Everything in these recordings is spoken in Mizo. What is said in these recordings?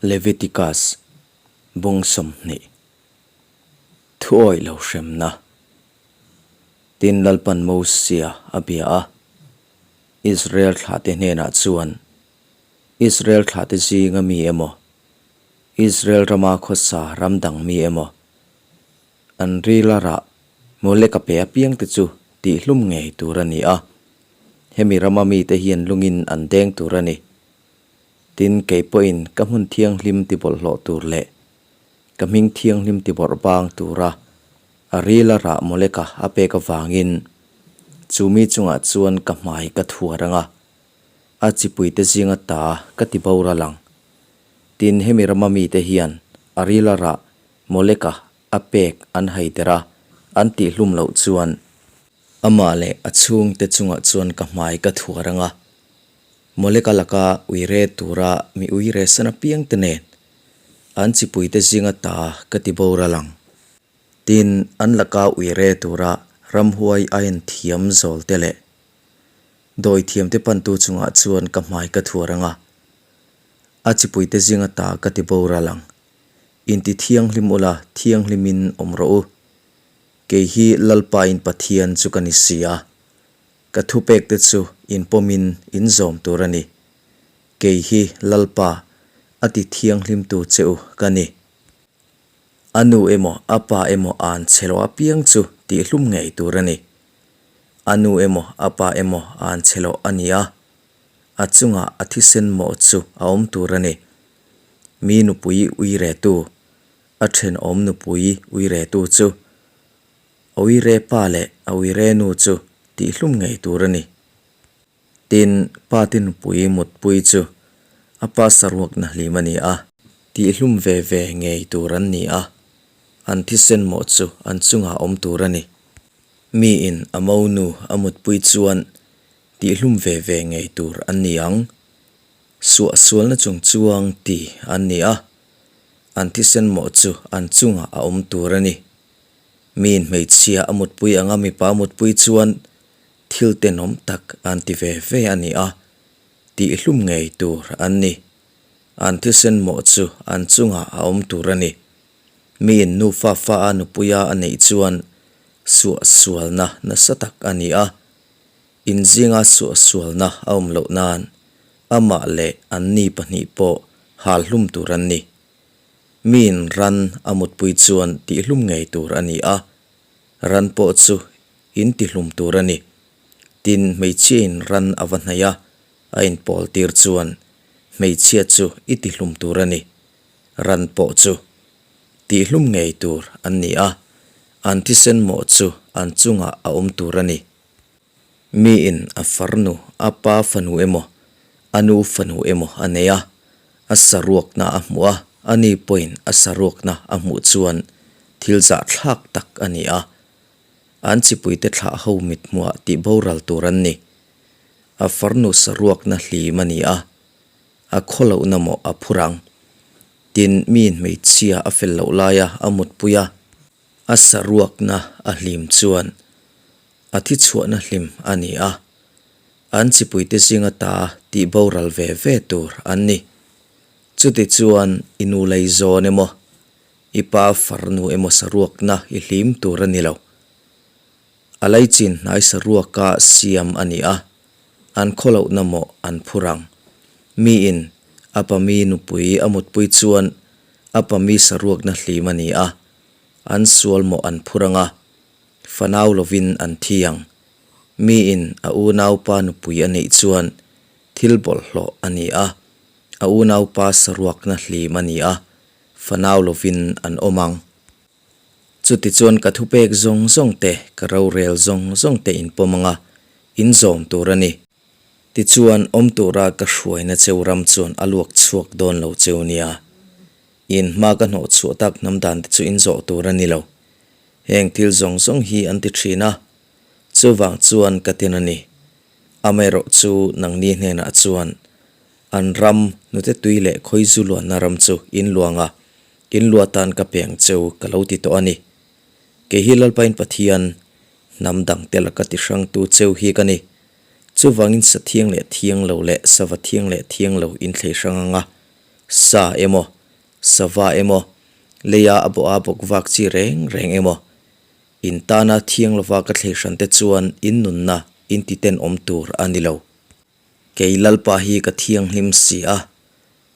Leviticus bung 20 Thuawih lo hremna Tin Lalpan Mosia a bia a, Israel thlahte hnenah chuan, Israel thlahte zinga mi emaw, Israel rama khawsa ram dang mi emaw, an rila rah Molek a pe apiangte chu tihhlum ngei tur a ni a, hemi rama mite hian lungin an deng tur a ni. Tin, kei pawhin ka hmun thianghlim ti bawlhhlawh tur leh ka hming thianghlim ti bawrh bang tura a rila rah Moleka a pek avangin chu mi chungah chuan ka hmai ka thuar ang a, a chipuite zinga ta ka ti boral ang. Tin, hemi rama mite hian a rila rah Moleka a pek an haider a, an tihhlum loh chuan amah leh a chhungte chungah chuan ka hmai ka thuar ang a, Moleka laka uire tura mi uire san apiang te nen an chipuite zinga ta ka ti boral ang. Tin, an laka uire tura ramhuai a en thiam zawl te leh dawi thiam te pantu chungah chuan ka hmai ka thuar ang a, a chipuite zinga ta ka ti boral ang. Inti thianghlim ula thianghlimin awm rawh u. Kei hi Lalpa in Pathian chu ka ni si a. Ka thupekte chu in pawmin in zawm tur a ni. Kei hi Lalpa, a ti thianghlimtu che u ka ni. A nu emaw a pa emaw an chhe loh apiang chu tihhlum ngei tur a ni. A nu emaw a pa emaw an chhe loh a ni a, a chungah a thisen mawh chu a awm tur a ni. Mi nupui uiretu, a thenawm nupui uiretu chu A uire pa leh a uire nu chu tihhlum ngei tur a ni. Tin, pa te nupui mutpui chu a pa saruakna hlim a ni a. Tihhlum ve ve ngei tur an ni a, an thisen mawh chu an chungah awm tur a ni. Miin a monu a mutpui chuan tihhlum ve ve ngei tur an ni ang. Suahsualna chung chuang ti an ni a, an thisen mawh chu an chungah a awm tur a ni. Miin hmeichhia a mutpui anga mipa a mutpui chuan thil tenawm tak an ti ve ve a ni a, tihhlum ngei tur an ni. An thisen mawh chu an chungah a awm tur a ni. Miin nufa fa a nupuia a neih chuan suahsualna nasa tak a ni a, inzinga suahsualna a awm loh nan amah leh anni pahnih pawh halhlum tur an ni. Miin ran a mutpui chuan tihlum ngei tur a ni a, ran pawh chu in tihlum tur a ni. Tin, hmeichhiain ran a va hnaih a, a inpawl tir chuan hmeichhia chu i tihlum tur a ni. Ran pawh chu tihlum ngei tur an ni a, an thisen mawh chu an chungah a awm tur a ni. Miin a farnu, a pa fanu emaw, a nu fanu emaw a nei a, a saruakna a hmuh a, ani pawhin a saruakna a hmuh chuan thil zahthlak tak a ni a. An chipuite thlah ho mithmuah tih boral tur an ni. A farnu saruakna hlim a ni a, a khawlohna mawh a phur ang. Tin, miin hmeichhia a fel loh laia a mutpui a, a saruakna a hlim chuan A thi chhuahna hlim a ni a, an chipuite zinga ta tih boral ve ve tur an ni. Chuti chuan i nu lei zawn emaw, i pa farnu emaw saruakna i hlim tur a ni lo. A laichin hnai saruaka siam a ni a, an khawlohna mawh an phur ang. Miin a pami nupui a mutpui chuan a pami saruakna hlim a ni a, an sual mawh an phur ang a, Fanau lovin an thi ang. Miin a unaupa nupui a neih chuan thil bawlhhlawh a ni a, a unaupa saruakna hlim a ni a, fanau lovin an awm ang. Chutichuan ka thupek zawng zawng te, ka rorel zawng zawng te in pawm ang a, in zawm tur a ni. Tichuan awm tura ka hruaina cheu ram chuan a luak chhuak dawn lo cheu nia. In hma ka hnawh chhuah tak hnam dan te chu in zawh tur a ni lo. Heng thil zawng zawng hi an ti thin a, chuvang chuan ka tin a ni. Amaherawh chu nangni hnenah chuan an ram hnute tui leh khawizu luanna ram chu in luang a, in lua tan ka peng cheu ka lo ti tawh a ni. Kei hi Lalpain Pathian, hnam dangte laka ti hrangtu cheu hi ka ni. Chuvangin sa thiang leh thiang lo leh sava thiang leh thiang lo in thlei hrang ang a. Sa emaw, sava emaw, leia a bawh a bawk vak chi reng reng emaw, in tana thiang lova ka thlei hran te chuan in nunna in ti tenawm tur a ni lo. Kei Lalpa hi ka thianghlim si a,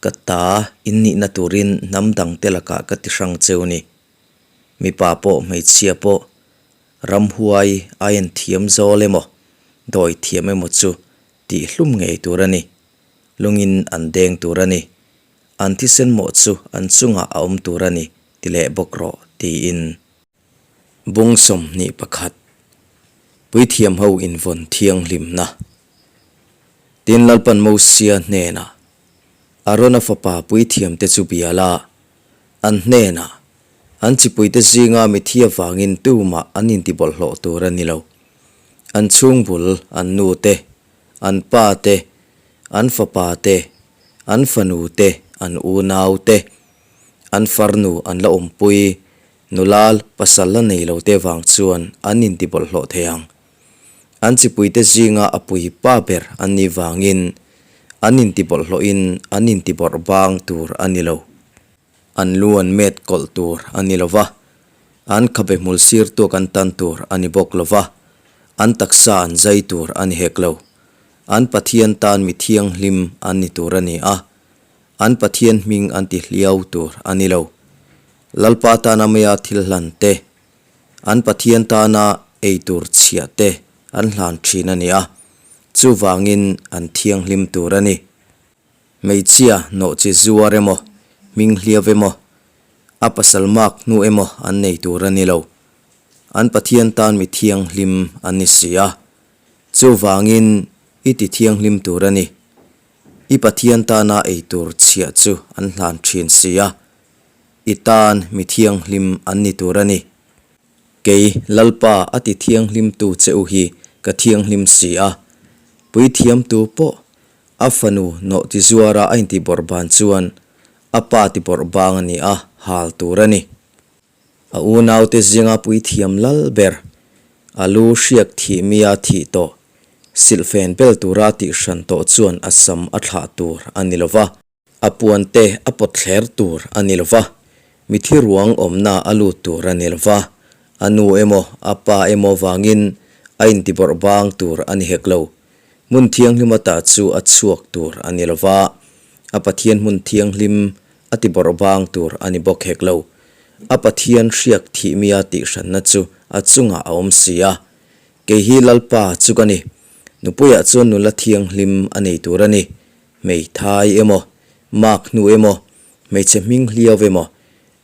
ka ta in nihna turin hnam dangte lakah ka ti hrang cheu ni. Mipa pawh hmeichhia pawh ramhuai a en thiam zawl emaw, dawi thiam emaw chu tih hlum ngei tur a ni. Lungin an deng tur a ni. An thisen mawh chu an chungah a awm tur a ni ti leh bawk rawh tiin. Bung 21, Puithiam ho invawn thianghlimna. Tin Lalpan Mosia hnenah, Arona fapa puithiamte chu bia la, an hnenah, An chipuite zinga mithi avangin tumah an intibawlhhlawh tur a ni lo. An chhungbul, an nute, an pa te, an fapa te, an fanu te, an unau te, an farnu an la awmpui, nula pasal la nei lo te vang chuan an intibawlhhlawh thei ang. An chipuite zinga a pui pa ber an nih vangin an intibawlhhlawhin an intibawrh bang tur a ni lo. An lu an met kawlh tur a ni lo va, an khabe hmul sir tuak an tan tur a ni bawk lo va, an taksa an zai tur a ni hek lo. An Pathian tan mi thianghlim an ni tur a ni a, an Pathian hming an ti hliau tur a ni lo. Lalpa tana meia thil hlan te, an Pathian tana ei tur chhiah te an hlan thin a ni a, chuvangin an thianghlim tur a ni. Hmeichhia nawhchi zuar emaw, hming hliau emaw, a pasal mak hnu emaw an nei tur a ni lo. An Pathian tan mi thianghlim an ni si a. Chuvangin i ti thianghlim tur a ni. I Pathian tana ei tur chhiah chu an hlan thin si a. I tan mi thianghlim an ni tur a ni. Kei, Lalpa a ti thianghlimtu che u hi ka thianghlim si a. Puithiamtu pawh A fanu nawh ti zuara a inti bawrh ban chuan a pa ti bawrh bang a ni a, hal tur a ni. A unaute zinga puithiam lal ber, a lu hriak thih mia thih tawh, silhfen bel tura tih hran tawh chuan a sam a thlah tur a ni lo va. A puante a pawt thler tur a ni lo va, mithi ruang awmna a lut tur a ni lo va, a nu emaw a pa emaw vangin a inti bawrh bang tur a ni hek lo. Hmun thianghlim ata chu a chhuak tur a ni lo va, a Pathian hmun thianghlim a ti bawrh bang tur a ni bawk hek lo. A Pathian hriak thih mia tih hranna chu a chungah a awm si a. Kei hi Lalpa chu ka ni. Nupuiah chuan nula thianghlim a nei tur a ni. Hmeithai emaw, mak hnu emaw, hmeichhe hming hliau emaw,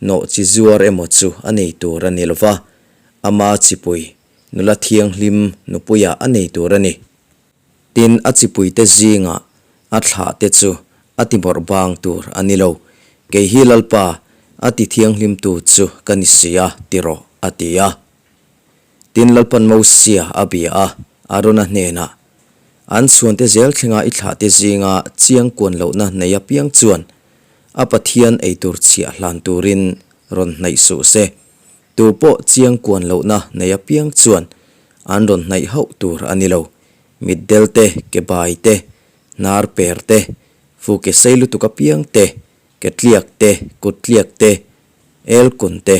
nawh chi zuar emaw chu a nei tur a ni lo va, ama chipui nula thianghlim nupuiah a nei tur a ni. Tin, a chipuite zingah a thlahte chu a ti bawrh bang tur a ni lo. Kei hi Lalpa, a ti thianghlimtu chu ka ni si a, ti rawh, a ti a. Tin, Lalpan Mosia a bia a, Arona hnenah, An chhuante zel thlenga i thlahte zinga chiang kuan lohna nei apiang chuan a Pathian eitur chhiah hlan turin rawn hnaih suh se. Tu pawh chiang kuan lohna nei apiang chuan an rawn hnaih hauh tur a ni lo. Mitdel te, ke bai te, hnar per te, fu ke sei lutuk apiang te, ke tliak te, kut tliak te, el kun te,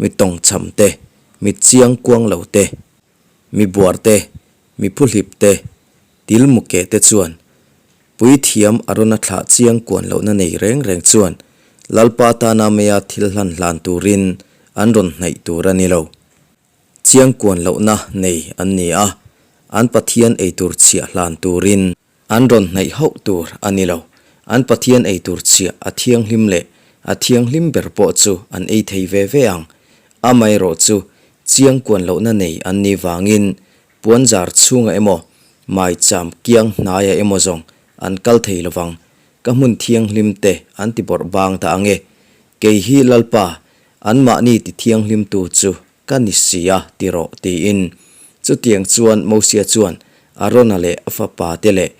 mi tawngchham te, mi chiang kuang lo te, mi buar te, mi phuhlip te, til muke te chuan Puithiam Arona thlah chiang kuan lohna nei reng reng chuan Lalpa tana meia thil hlan hlan turin an rawn hnaih tur a ni lo. Chiang kuan lohna nei an ni a, an Pathian eitur chhiah hlan turin. An rawn hnaih hauh tur a ni lo. An Pathian ei tur chhiah a thianghlim leh a thianghlim ber pawh chu an ei thei ve ve ang. Amaherawh chu chiang kuan lohna nei an nih vangin puanzar chhungah emaw, maicham kiang hnaiah emaw zawng an kal thei lo vang. Ka hmun thianghlim te an ti bawrh bang ta ang e. Kei hi Lalpa, anmahni ti thianghlimtu chu Ka ni si a, ti rawh, tiin. Chutiang chuan Mosia chuan Arona leh a fapate leh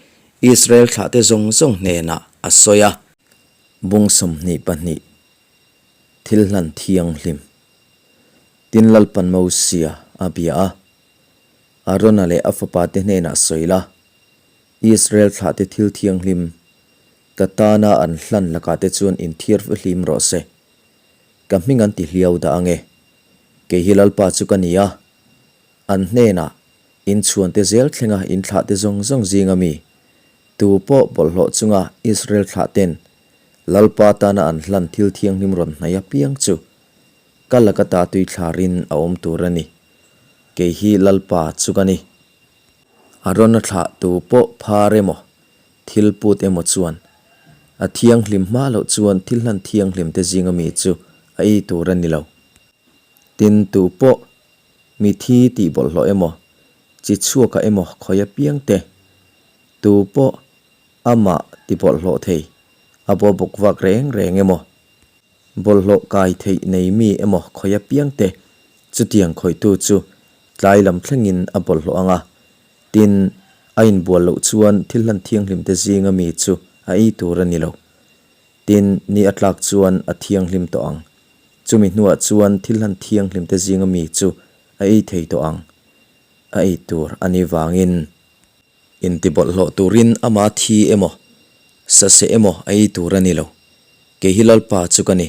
Israel thlahte zawng zawng hnenah a sawi a. Bung 22, Thil hlan thianghlim. Tin Lalpan Mosia a bia a, Arona leh a fapate hnenah sawi la, Israel thlahte thil thianghlim. Ka tana an hlan lakah te chuan inthiar fihlim rawh se. Ka hming an ti hliau dah ange. Kei hi Lalpa chu ka ni a. An hnenah, Inchhuante zel thlenga inthlahte zawng zawng zinga mi, tu pawh bawlhhlawh chunga Israel thlahten Lalpa tana an hlan thil thianghlim rawn hnaih apiang chu ka laka ta tui thlarin a awm tur a ni. Kei hi Lalpa chu ka ni. A rawn a thlah tu pawh phar emaw, thil put emaw chuan a thianghlim hma loh chuan thil hlan thianghlim te zinga mi chu a ei tur a ni lo. Tin, tu pawh mi thi tih bawlhhlawh emaw, chi chhuakah emaw khawi apiang te, tu pawh amah ti bawlhhlawh thei, a bo bawk vak reng reng emaw, Bawlhhlawh kai theih nei mi emaw khawi apiang te chutiang khawihtu chu tlai lam thlengin a bawlhhlawh ang a, tin, a inbual loh chuan thil hlan thianghlim te zinga mi chu a ei tur a ni lo. Tin, ni a tlak chuan a thianghlim tawh ang. Chumi hnuah chuan thil hlan thianghlim te zinga mi chu a ei thei tawh ang. A ei tur a nih vangin. Intibawlhhlawh turin ama thi emaw, saseh emaw a ei tur a ni lo. Kei hi Lalpa chu ka ni.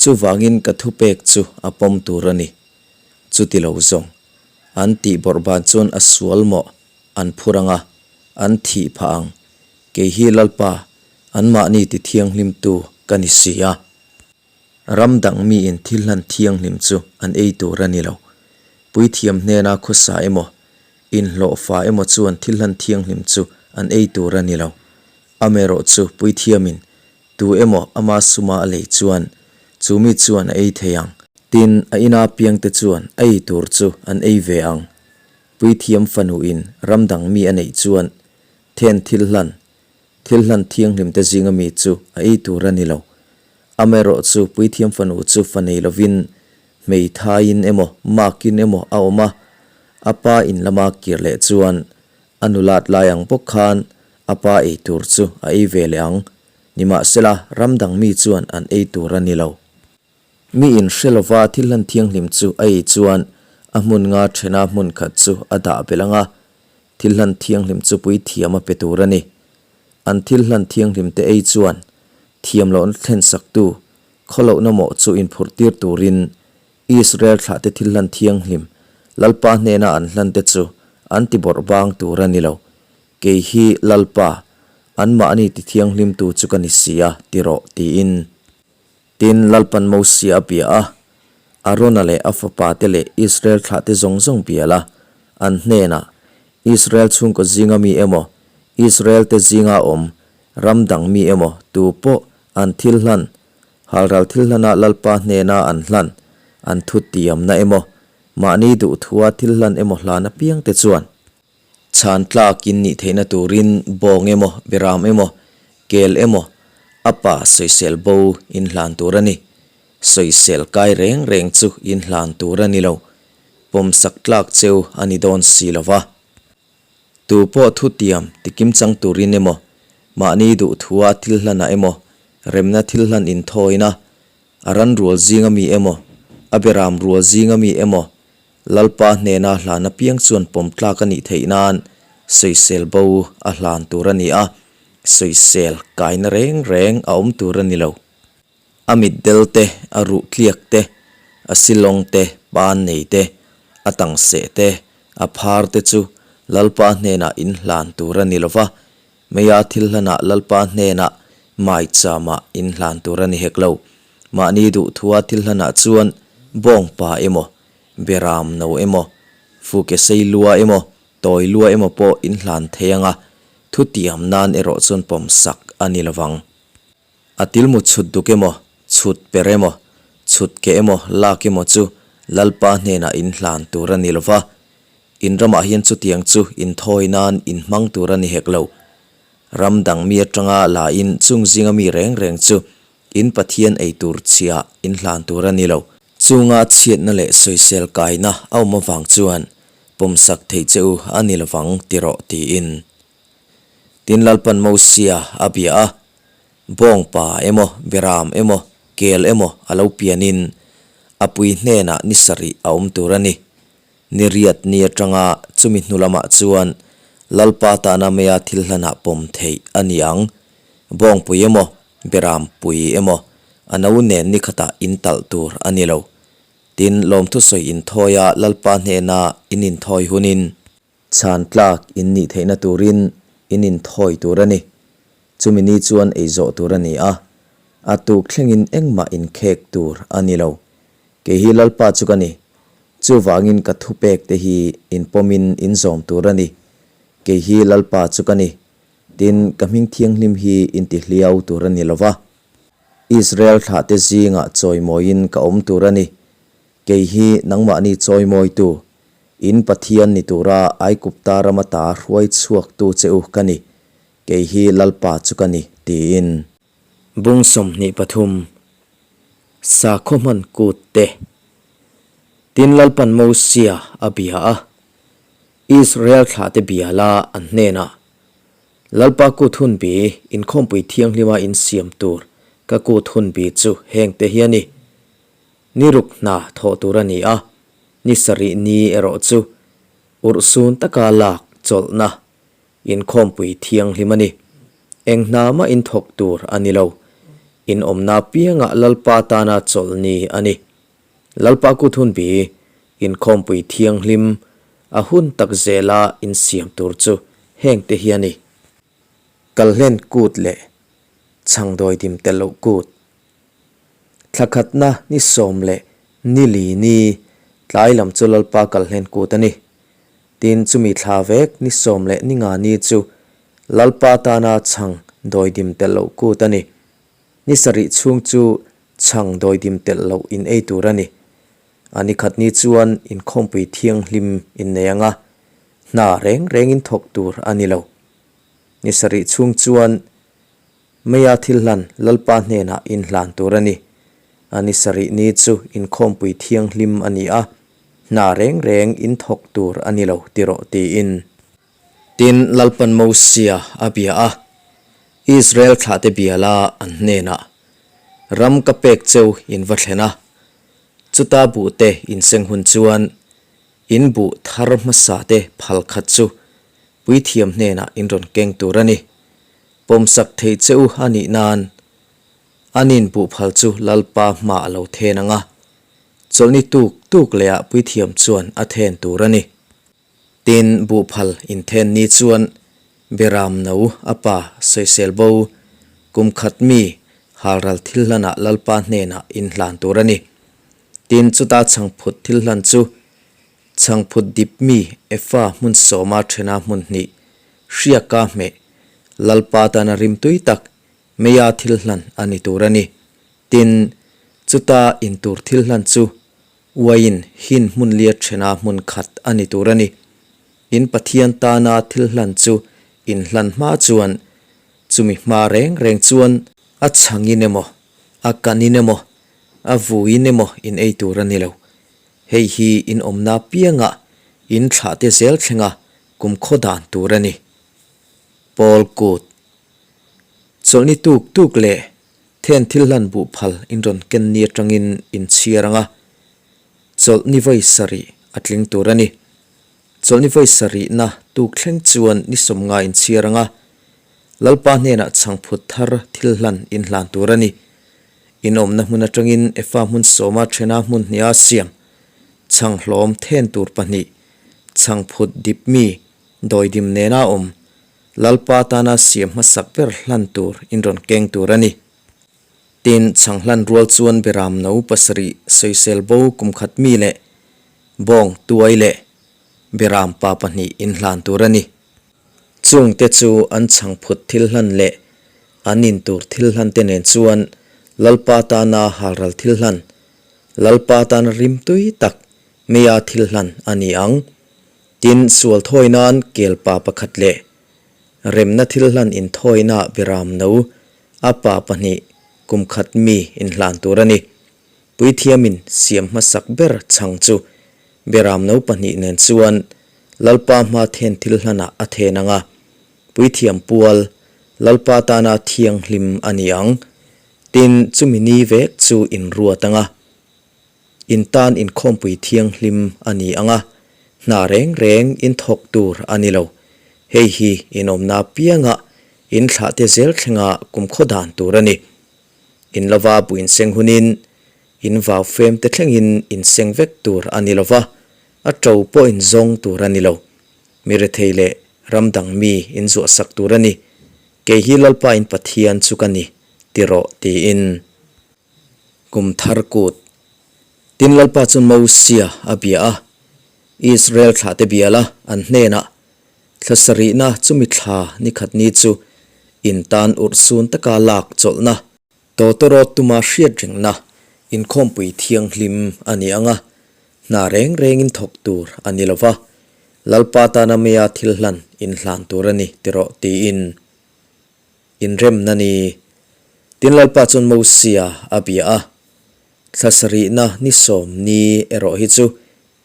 Chuvangin ka thupek chu a pawm tur a ni. Chuti lo zawng, an tih bawrh ban chuan a sual mawh an phur ang a, an thih phah ang. Kei hi Lalpa, anmahni ti thianghlimtu ka ni si a. Ram dang miin thil hlan thianghlim chu an ei tur a ni lo. Puithiam hnena khawsa emaw, inhlawhfa emaw chuan thil hlan thianghlim chu an ei tur a ni lo. Amaherawh chu puithiamin tu emaw ama suma a lei chuan chu mi chuan a ei thei ang. Tin, a ina piangte chuan a ei tur chu an ei ve ang. Puithiam fanuin ram dang mi a neih chuan then thil hlan Thil hlan thianghlimte zinga mi chu a ei tur a ni lo. Amaherawh chu puithiam fanu chu fa nei lovin hmeithaiin emaw makin emaw a awm a, a pa in lama kir leh chuan a nulat lai ang bawk khan a pa ei tur chu a ei ve leh ang. Nimahsela ram dang mi chuan an ei tur a ni lo. Mi in hre lova thil hlan thianghlim chu a ei chuan a hmun nga thena hmun khat chu a dah belh ang a, Thil hlan thianghlim chu puithiam a pe tur a ni. An thil hlan thianghlim te ei chuan thiam lohna thlensaktu khawlohna mawh chu inphurh tir turin Israel thlahte thil hlan thianghlim Lalpa hnena an hlan te chu an ti bawrh bang tur a ni lo. Kei hi Lalpa, anmahni ti thianghlimtu chu ka ni si a, ti rawh, tiin. Tin, Lalpan Mosia a bia a, Arona leh a fapate leh Israel thlahte zawng zawng bial a, an hnenah, Israel chhungkaw zinga mi emaw, Israelte zinga awm, ram dang mi emaw, tu pawh an thil hlan, halral thil hlana Lalpa hnena an hlan, an thutiamna emaw, mahni duhthua thil hlan emaw hlan apiangte chuan, Chhan tlak in nih theihna turin bawng emaw, beram emaw, kel emaw, a pa sawisel bo in hlan tur a ni. Sawisel kai reng reng chu in hlan tur a ni lo. Pawmsak tlak cheu a ni dawn si lo va. Tu pawh thutiam tikim chang turin emaw, mahni duhthua thil hlanah emaw, remna thil hlan inthawina, a ran rual zinga mi emaw, a beram rual zinga mi emaw, Lalpa hnena hlan apiang chuan pawm tlak a nih theih nan sawisel bo a hlan tur a ni a, sawisel kaina reng reng a awm tur a ni lo. A mitdel te, a ruh tliak te, a silawng te, pan nei te, a tangseh te, a phar te chu Lalpa hnenah in hlan tur a ni lo va, Meia thil hlanah Lalpa hnenah maichama in hlan tur a ni hek lo. Mahni duhthua thil hlanah chuan bawngpa emaw, beram no emaw, fuke sei lua emaw, tawi lua emaw pawh in hlan thei ang a, thutiam nan erawh chuan pawmsak a ni lovang. A tilmu chhut duk emaw, chhut per emaw, chhut keh emaw, lak emaw chu Lalpa hnenah in hlan tur a ni lova, In ramah hian chutiang chu inthawi nan in hmang tur a ni hek lo. Ram dang mi atanga la in chung zinga mi reng reng chu in Pathian ei tur chhia in hlan tur a ni lo. Chunga chhiatna leh sawisel kaina a awm avang chuan pawmsak theih che u a ni lovang ti rawh tiin. Tin Lalpan Mosia a bia a, Bawngpa emaw, Beram emaw, Kel emaw a lo pianin a pui hnenah ni sarih a awm tur a ni. Ni riat ni atanga chumi hnu lamah chuan Lalpa tana meia thil hlanah pawm theih a ni ang. Bawngpui emaw, Berampui emaw, a no nen ni khatah in talh tur a ni lo. Tin, lawmthusawi inthawia Lalpa hnena in inthawi hunin, Chhan tlak in nih theihna turin in inthawi tur a ni. Chumi ni chuan ei zawh tur a ni a, a tuk thlengin engmah inkhek tur a ni lo. Kei hi Lalpa chu ka ni. Chuvangin ka thupek te hi inpawmin in zawm tur a ni. Kei hi Lalpa chu ka ni. Tin, ka hming thianghlim hi intihliau tur a ni lo va. Israel thlahte zingah chawimawiin ka awm tur a ni. Kei hi nangmahni chawimawitu, in Pathian ni tura Aigupta rama ta hruai chhuaktu che u ka ni, kei hi Lalpa chu ka ni, tiin. Bung 23, Sakhaw hman kut te. Tin Lalpan Mosia a bia a, Israel thlahte bia la an hnenah, Lalpa kut hun bi, inkhawmpui thianghlima insiam tur ka kut hun bi chu hengte hi a ni. Ni ruk hna thawh tur a ni a, ni sarih ni erawh chu urhsun taka lak chawlhna inkhawmpui thianghlim a ni. Eng hna mah inthawk tur a ni lo. Inawmna piangah Lalpa tana chawlh ni a ni. Lalpa kut hun bi, inkhawmpui thianghlim a hun tak zela insiam tur chu hengte hi a ni. Kalhlen kut leh chhangdawi dim tel loh kut. Thla khatna ni sawm leh ni li ni tlai lam chu Lalpa kalhlen kut a ni. Tin, chumi thla vek ni sawm leh ni nga ni chu Lalpa tana chhang dawidim telh loh kut a ni. Ni sarih chhung chu chhang dawidim telh loh in ei tur a ni. A ni khat ni chuan inkhawmpui thianghlim in nei ang a, hna reng rengin thawk tur a ni lo. Ni sarih chhung chuan Meia thil hlan Lalpa hnenah inhlan tur a ni. A ni sarih ni chu inkhawmpui thianghlim a ni a, hna reng reng inthawk tur a ni lo ti rawh tiin. Tin, Lalpan Mosia a bia a, Israel thlahte bia la an hnenah, Ram ka pek cheu in va thlen a, chuta buhte inseng hun chuan in buh thar hmasate phal khat chu puithiam hnenah in rawn keng tur a ni. Pawmsak theih che u a nih nan an in buhphal chu Lalpa hma a lo then ang a, chawlhni tuk tuk leh ah puithiam chuan a then tur a ni. Tin, buhphal in then ni chuan Beram no a pa sawisel bo kum khat mi halral thil hlanah Lalpa hnenah in hlan tur a ni. Tin, chuta chhangphut thil hlan chu Chhangphut dip mi Efa hmun sawma thena hmun hnih, hriaka hmeh, Lalpa tana rimtui tak meia thil hlan a ni tur a ni. Tin, chuta intur thil hlan chu uaiin hin hmun lia thena hmun khat a ni tur a ni. In Pathian tana thil hlan chu in hlan hma chuan, chumi hma reng reng chuan a chhangin emaw, a kanin emaw, a vuin emaw in ei tur a ni lo. Hei hi in awmna piangah in thlahte zel thlenga kumkhaw dan tur a ni. Paul Kut. Chawlhni tuk tuk leh then thil hlan buh phal in rawn ken ni atangin in chhiar ang a, chawlhni vawi sarih a tling tur a ni. Chawlhni vawi sarihna tuk thleng chuan ni sawmnga in chhiar ang a, Lalpa hnenah chhangphut thar thil hlan in hlan tur a ni. Inawmna hmun atangin Efa hmun sawma thena hmun hniha siam chhang hlawm then tur pahnih, chhangphut dip mi, dawidim nena awm, Lalpa tana siam hmasak ber hlan tur in rawn keng tur a ni. Tin, chhang hlan rual chuan Beram no pasarih sawisel bo kum khat mi leh bawng tuai leh Beram pa pahnih in hlan tur a ni. Chungte chu an chhangphut thil hlan leh an in tur thil hlan te nen chuan Lalpa tana halral thil hlan, Lalpa tana rimtui tak meia thil hlan a ni ang. Tin, sual thawi nan kelpa pakhat leh remna thil hlan inthawina Beram no a pa pahnih kum khat mi inhlan tur a ni. Puithiamin siam hmasak ber chhang chu Beram no pahnih nen chuan Lalpa hma then thil hlanah a then ang a, puithiam pual Lalpa tana thianghlim a ni ang. Tin, chumi ni vek chu in ruat ang a, in tan inkhawmpui thianghlim a ni ang a, hna reng reng in thawk tur a ni lo. Hei hi in awmna piangah In thlahte zel thlenga kumkhaw dan tur a ni. In lova bu inseng hunin in vau fem te thlengin inseng vek tur a ni lova, a to pawh in zawng tur a ni lo. Mi rethei leh ram dang mi in zuah sak tur a ni. Kei hi Lalpa in Pathian chu ka ni, ti rawh tiin. Kum thar kut. Tin Lalpa chu Mosia a bia a, Israel thlahte bial a, an hnenah, Thla sarihna chumi thla ni khat ni chu in tan urhsun taka lak chawlhna, tawtawrawt tuma hriat rengna inkhawmpui thianghlim a ni ang a, hna reng rengin thawk tur a ni lo va, Lalpa tana meia thil hlan inhlan tur a ni ti rawh tiin. Inremna ni. Tin Lalpa chuan Mosia a bia a, Thla sarihna ni sawm ni erawh hi chu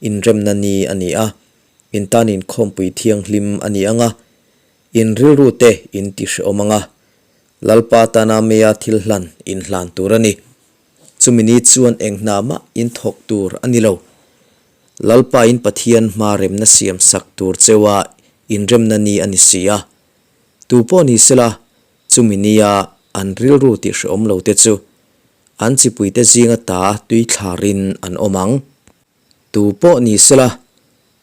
inremna ni a ni a, in tan inkhawmpui thianghlim a ni ang a, in rilru te in ti hrehawm ang a, Lalpa tana meia thil hlan in hlan tur a ni. Chumi ni chuan eng hna mah in thawk tur a ni lo. Lalpa in Pathian hma remna siam sak tur cheua inremna ni a ni si a. Tu pawh ni sela, chumi nia an rilru tih hrehawm lo te chu an chipuite zinga ta tui thlarin an awm ang. Tu pawh ni sela,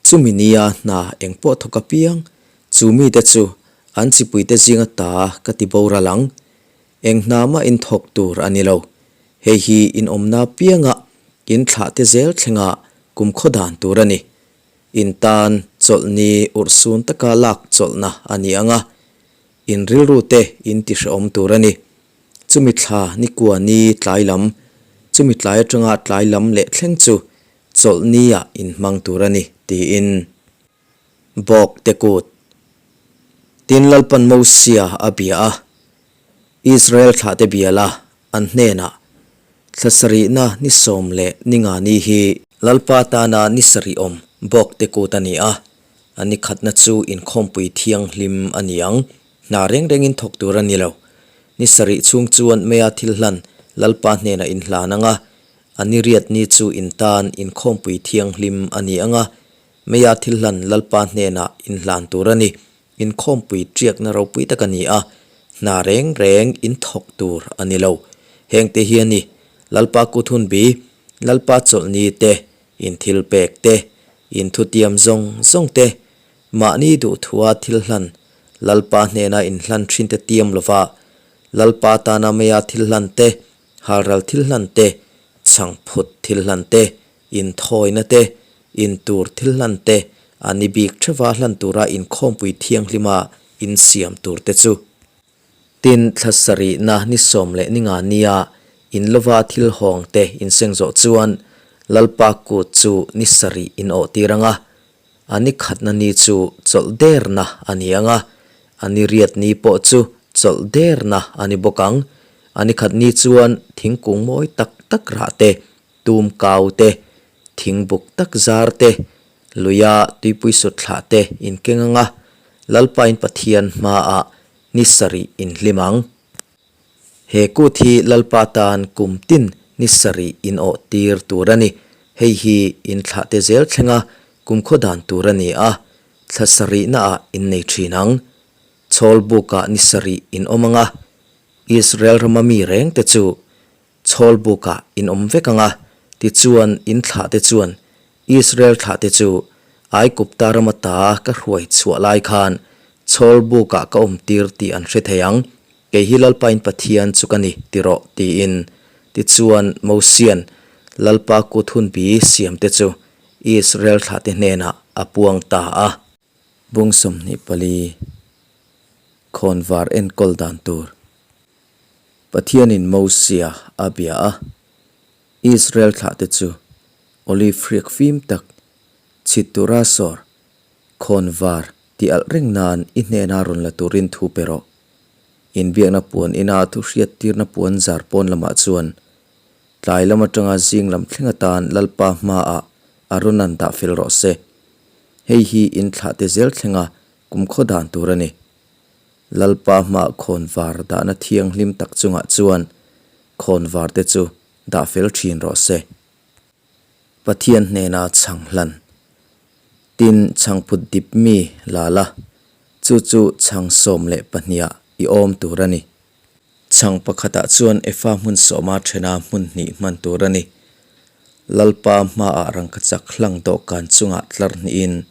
chumi nia hna eng pawh thawk apiang, chu mite chu an chipuite zinga ta ka ti boral ang. Eng hna mah in thawk tur a ni lo. Hei hi in awmna pianga in thlah te zel thlenga kumkhaw dan tur a ni. In tan chawlhni urhsun taka lak chawlhna a ni ang a, in rilru te in ti hrehawm tur a ni. Chumi thla ni kua ni tlai lam, chumi tlai atanga tlai lam leh thleng chu chawlhni ah in hmang tur a ni, tiin Bawk te kut tin Lalpan Mosia a bia a, Israel thlahte biala an hnenah, Thla sarihna ni sawm leh ni nga ni hi Lalpa tana ni sarih awm bawk te kut a ni a, a ni khatna chu inkhawmpui thianghlim a ni ang, hna reng rengin thawk tur a ni lo. Ni sarih chhung chuan meia thil hlan Lalpa hnenah inhlan ang a, a ni riat ni chu in tan inkhawmpui thianghlim a ni ang a, meia thil hlan Lalpa hnenah inhlan tur a ni. Inkhawmpui ṭiakna ropui tak a ni a, hna reng reng in thawk tur a ni lo. Hengte hi a ni, Lalpa kut hun bi, Lalpa chawlhni te, in thil pek te, in thutiam zawng zawng te, mahni duhthua thil hlan, Lalpa hnena inhlan ṭhinte tiam lova, Lalpa tana meia thil hlan te, halral thil hlan te, chhangphut thil hlan te, Inthawina te, intur thil hlan te, a ni bik theuha hlan tura inkhawmpui thianghlima insiam tur te chu. Tin, thla sarihna ni sawm leh ni nga nia in lova thil hawng te inseng zawh chuan Lalpa kut chu ni sarih in awh tir ang a, a ni khatna ni chu chawlh derna a ni ang a, a ni riat ni pawh chu chawlh derna a ni bawk ang. A ni khat ni chuan thingkung mawi tak tak rah te, Tum kau te, thing buk tak zar te, luia tuipui sut thlah te in keng ang a, Lalpain Pathian hmaah ni sarih in hlim ang. He kut hi Lalpa tan kum tin ni sarih in awh tir tur a ni. Hei hi in thlah te zel thlenga kumkhaw dan tur a ni a, thla sarihnaah in nei thin ang. Chhawl bukah ni sarih in awm ang a, Israel rama mi reng te chu Chhawl bukah in awm vek ang a, tichuan in thlahte chuan Israel thlahte chu Aigupta ram ata ka hruai chhuah lai khan chhawl bukah ka awmtir tih an hre thei ang, kei hi Lalpain Pathian chu ka ni ti rawh tiin. Tichuan Mosian Lalpa kut hunbi siamte chu Israel thlahte hnenah a puang ta a. Bung 24, Khawnvar enkawl dan tur. Pathianin Mosia a bia a, Israel thlahte chu olive hriak fim tak, chhit tura sawr, khawn var tih alh reng nan i hnena rawn la turin thu pe rawh. Inbiakna puan ina thu hriattirna puan zar pawn lamah chuan tlai lam atanga zing lam thleng atan Lalpa hmaah a rawn an dah fel rawh se. Hei hi in thlahte zel thlenga kumkhaw dan tur a ni. Lalpa hmaah khawnvar dahna thianghlim tak chungah chuan khawnvar te chu dah fel thin rawh se. Pathian hnena chhang hlan. Tin, chhangphut dip mi la la, chu chu chhang 12 ah i awm tur a ni. Chhang pakhatah chuan efa hmun sawma thena hmun hnih hman tur a ni. Lalpa hmaah rangkachak hlang dawhkan chungah tlar hnihin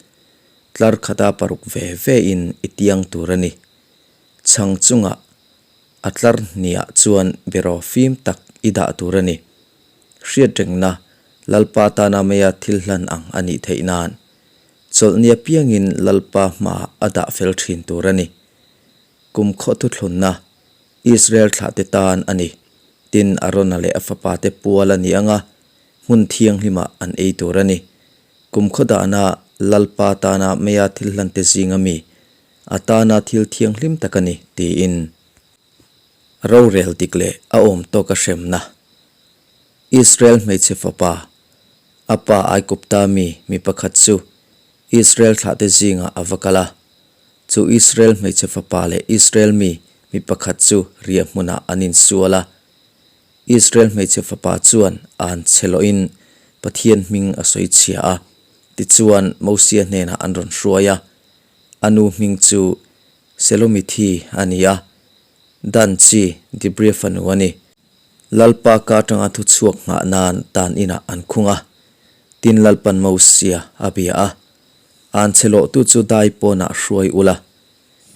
tlar khata paruk ve ve in i tiang tur a ni. Chhang chungah a tlar hniah chuan beraw fim tak i dah tur a ni. Hriatrengna Lalpa tana meia thil hlan ang a nih theih nan chawlhni apiangin Lalpa hmaah a dah fel thin tur a ni. Kum khaw thuthlunna Israel thlahte tan a ni. Tin, Arona leh a fapate pual a ni ang a, hmun thianghlimah an ei tur a ni. Kum khaw dahna Lalpa tana meia thil hlante zinga mi a tana thil thianghlim tak a ni, tiin. Rorel dik leh a awm tawka hremna Israel hmeichhe fapa, a pa Aikupta mi mi pakhat chu Israel thlahte zingah a va kal a. Chu Israel hmeichhe fapa leh Israel mi mi pakhat chu riah hmunah an insual a. Israel hmeichhe fapa chuan an chhe lohin Pathian hming a sawi chhia a, tichuan Mosia hnenah an rawn hruai a. A nu hming chu Selomithi a ni a, Dan chi Dibria fanu a ni. Lalpa ka atanga thu chhuak nghah nan tan inah an khung a, tin Lalpan Mosia a bia a. An chhe lawhtu chu dai pawnah hruai ula,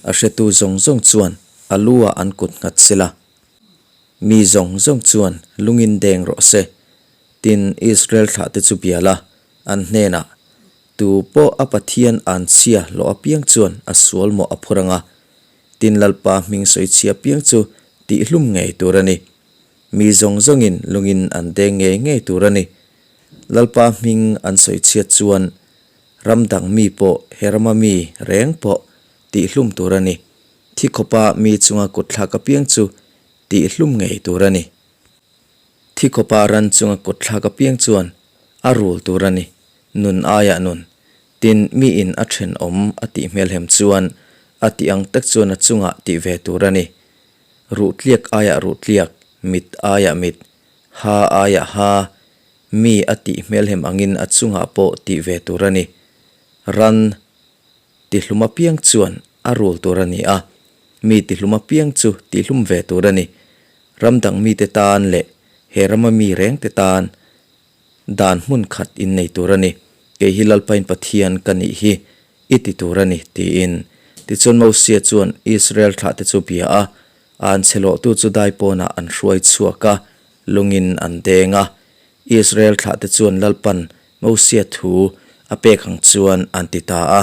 a hretu zawng zawng chuan a lu ah an kut nghat sela, mi zawng zawng chuan lungin deng rawh se, tin Israel thlahte chu bia la, an hnenah, Tu pawh a Pathian an chhia hlawh apiang chuan a sual mawh a phur ang a, tin Lalpa hming sawi chhia apiang chu tihhlum ngei tur a ni. Mi zawng zawngin lungin an deng ngei ngei tur a ni. Lalpa hming an sawi chhiat chuan ram dang mi pawh he rama mi reng pawh tihhlum tur a ni. Thi khawpa mi chunga kutthlak apiang chu tihhlum ngei tur a ni. Thi khawpa ran chunga kutthlak apiang chuan a rul tur a ni. Nun aiah nun. Tin, miin a thenawm a tih hmelhem chuan a tih ang tak chuan a chungah tih ve tur a ni. Ruhtliak aiah ruhtliak, mit aiah mit, ha aiah ha, mi a tih hmelhem angin a chungah pawh tih ve tur a ni. Ran tihlum apiang chuan a rul tur a ni a, mi tihlum apiang chu tihlum ve tur a ni. Ram dang mite tan leh he rama mi rengte tan dan hmun khat innei tur a ni. Kei hi Lalpain Pathian ka nih hi i ti tur a ni, tiin. Tichuan Mosia chuan Israel thlahte chu bia a, an chhe lawhtu chu dai pawnah an hruai chhuak a, lungin an deng a. Israel thlahte chuan Lalpan Mosia thu a pek ang chuan an ti ta a.